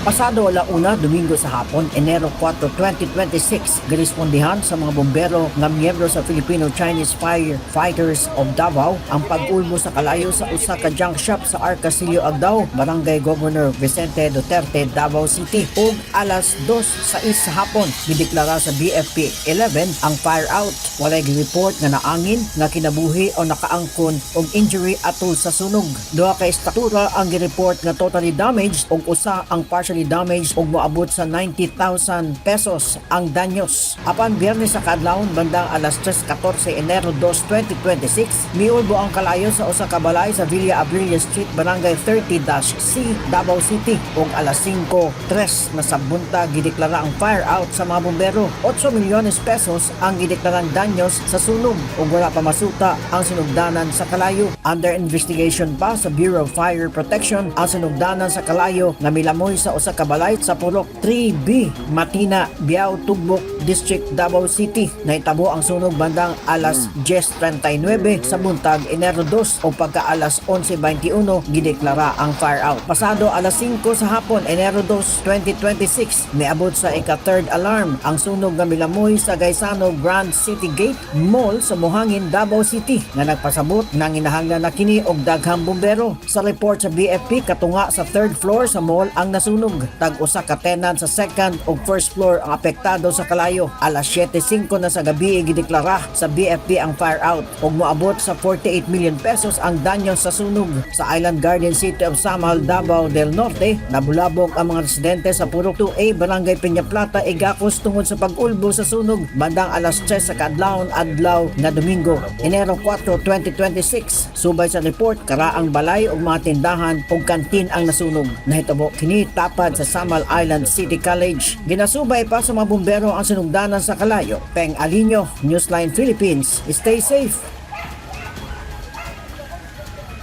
Pasado 1:00, Domingo sa hapon, Enero 4, 2026, girespondihan sa mga bombero nga miyembro sa Filipino-Chinese Firefighters of Davao ang pag-ulbo sa kalayo sa usa ka junk shop sa R. Castillo Agdao, Barangay Governor Vicente Duterte, Davao City. Ug alas 2:06 sa hapon, gideklara sa BFP 11 ang fire out. Walay gi-report nga naangin nga kinabuhi o nakaangkon og injury atol sa sunog. Duha ka struktura ang gi-report nga totally damaged ug usa ang partially damaged ug moabot sa 90,000 pesos ang danyos. Apan Biyernes sa kaadlawon bandang alas 3:14, Enero 2, 2026, miulbo ang kalayo sa usa ka balay sa Villa Abrilia Street, Barangay 30-C, Davao City, ug alas 5:03 na sa buntag gideklara ang fire out sa mga bombero. 8 milyones pesos ang gideklarang danyos sa sunog ug wala pa masuta ang sinugdanan sa kalayo. Under investigation pa sa Bureau of Fire Protection ang sinugdanan sa kalayo nga milamoy sa usa ka balay sa Purok 3B, Matina, Biao, Tugbok District, Davao City. Nahitabo ang sunog bandang alas 10:39 sa buntag, Enero 2, o pagka alas 11:21 gideklara ang fire out. Pasado alas 5 sa hapon, Enero 2, 2026, miabot sa ika-third alarm ang sunog nga milamoy sa Gaisano Grand City Gate Mall sa Buhangin, Davao City nga nagpasabot nang inahanglan na kini og daghang bumbero. Sa report sa BFP, katunga sa third floor sa mall ang nasunog. Tag usa ka tenant sa second ug first floor ang apektado sa kalayo. Alas 7:05 na sa gabi gideklara sa BFP ang fire out ug moabot sa 48 million pesos ang danyo sa sunog. Sa Island Garden City of Samal, Davao del Norte, nabulabog ang mga residente sa Purok 2A, Barangay Peña Plata, Igacos tungod sa pag-ulbo sa sunog bandang alas 3 sa kaadlawon adlaw nga Domingo, Enero 4, 2026. Subay sa report, karaang balay ug mga tindahan ug kantin ang nasunog. Nahitabo kini tapad sa Samal Island City College. Ginasubay pa sa mga bumbero ang sinugdanan sa kalayo. Peng Alinio, Newsline Philippines. Stay safe.